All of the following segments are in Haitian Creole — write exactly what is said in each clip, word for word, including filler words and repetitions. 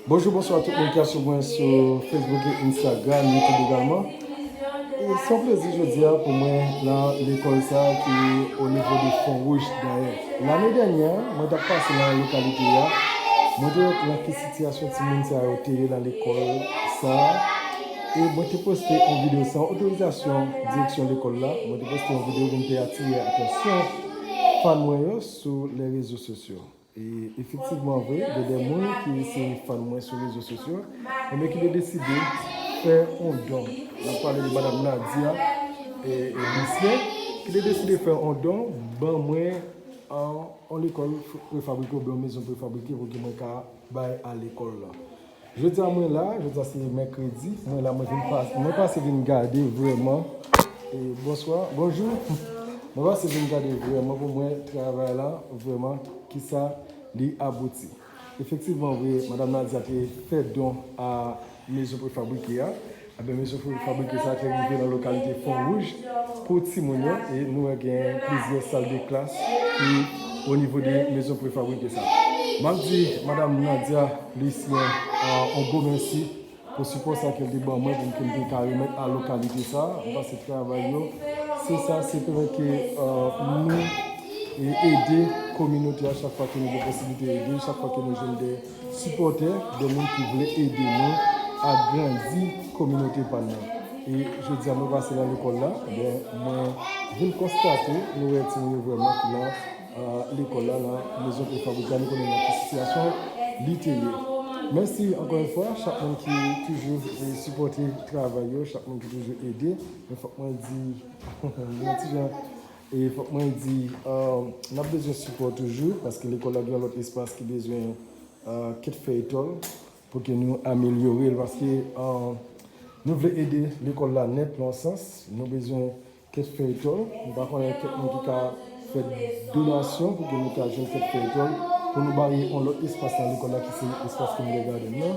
Bonjou, bonswa tout moun ki ap swiv mwen sou Facebook e Instagram, YouTube egalman. E se yon plezi jodi a pou mwen nan lekòl sa a ki o nivo de Fon Wouj dayè. Lane dènyè, mwen t ap pase nan lokalite a, mwen te wè nan ki sitiyasyon timoun sa yo te ye nan lekòl sa a, e mwen te poste yon videyo san otorizasyon direksyon lekòl la, mwen te poste yon videyo pou m te atire atansyon fan mwen yo sou lè rezo sosyo. E efektivman vre, gen de moun ki se fan mwen sou rezo sosyo, enben ki te deside fè yon don. N ap pale de madanm Nadia, e, e Lucien, ki te deside fè yon don ban mwen, an, yon lekòl prefabrike oubyen yon mezon prefabrike pou ke mwen ka bay a lekòl la. Jodi a mwen la, jodi a se mèkredi, mwen la, mwen vin pas-, mwen pase vin gade vrèman. E, bonswa, bonjou. Mwen pase vin gade vrèman pou mwen travay la, vrèman, kisa li abouti. Efektivman vre, madanm Nadia te fè don a mezon prefabrike a. Enben, mezon prefabrike sa a te rive nan lokalite Fon Wouj pou timoun yo, e nou wè gen plizyè sal de klas ki o nivo de mezon prefabrike sa a. M ap di madanm Nadia Lucien, ah, yon gwo mèsi pou sipò sa ke l te ban mwen pou ke m te ka remèt a lokalite sa a. M panse travay yo, se sa, se pèmèt ke, ah, nou, e, ede kominote a chak fwa ke nou gen posiblite ede, chak fwa ke nou jwenn de sipòtè, de moun ki vle ede nou agrandi kominote pa n nan. E jodi a mwen pase nan lekòl la, ben, mwen vin konstate, nou wè timoun yo vrèman ki nan, ah, lekòl la, nan mezon prefabrike a, nou konnen nan ki sitiyasyon li te ye. Mèsi ankò yon fwa, chak moun ki toujou, e, sipòte travay yo, chak moun ki toujou ede. Men fòk mwen di, yon ti jan, e fòk mwen di, ah, n ap bezwen sipò toujou, paske lekòl la gen yon lòt espas ki bezwen, ah, kèt fèy tòl, pou ke nou amelyore l, paske, ah, nou vle ede lekòl la nèt, nan yon sans, nou bezwen kèt fèy tòl. M pa konnen kèt moun ki ka fè donasyon pou ke nou ka jwenn kèt fèy tòl, pou nou bare yon lòt espas nan lekòl la ki se espas Kindergarten nan.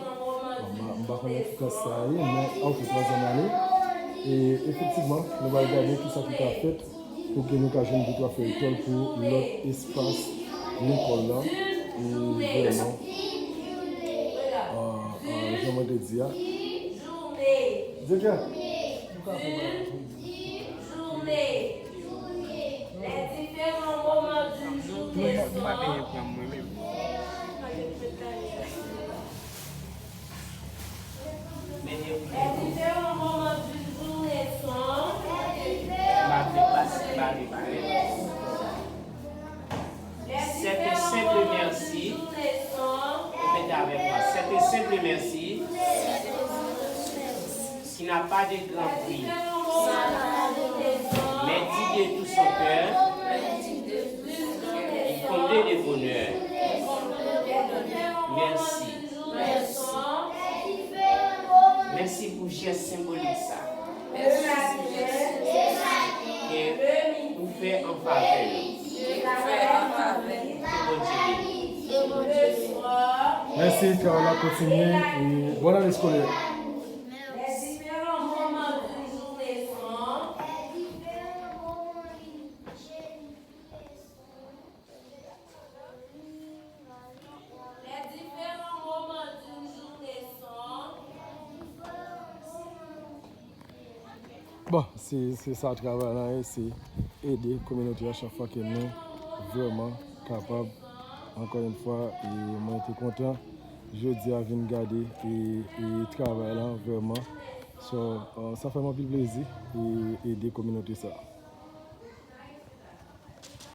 Bon, m pa, m pa konnen ki klas sa ye, men, ah, ok, twazyèm ane. E efektivman, nou va gade kisa ki ka fèt pou ke nou ka jwenn de twa fèy tòl pou lòt espas lekòl la. E vrèman, ah, ah, jan mwen te di a. Zeke, nou ka fè bagay pou li. Mwen, mwen, mwen pa peye pran mwen menm. Les différents moments d'une journée sont. Mwen pa vle pase, mwen pa vle pale. C'est un simple merci. Répétez avec moi. C'est un simple merci qui n'a pas de grand prix, mais dit de tout son cœur et comblé de bonheur. Mèsi. Mèsi pou jès senbolik sa. Ke ou fè an favè nou. Ke Bondye beni. Mèsi, travay la kontinye. E bòn ane eskolè. Bon, se, se sa travay la ye, se ede kominote a chak fwa ke nou vrèman kapab. Ankò yon fwa, e mwen te kontan jodi a vin gade e, e travay la vrèman. So, uh, sa fè m anpil plezi e ede kominote sa.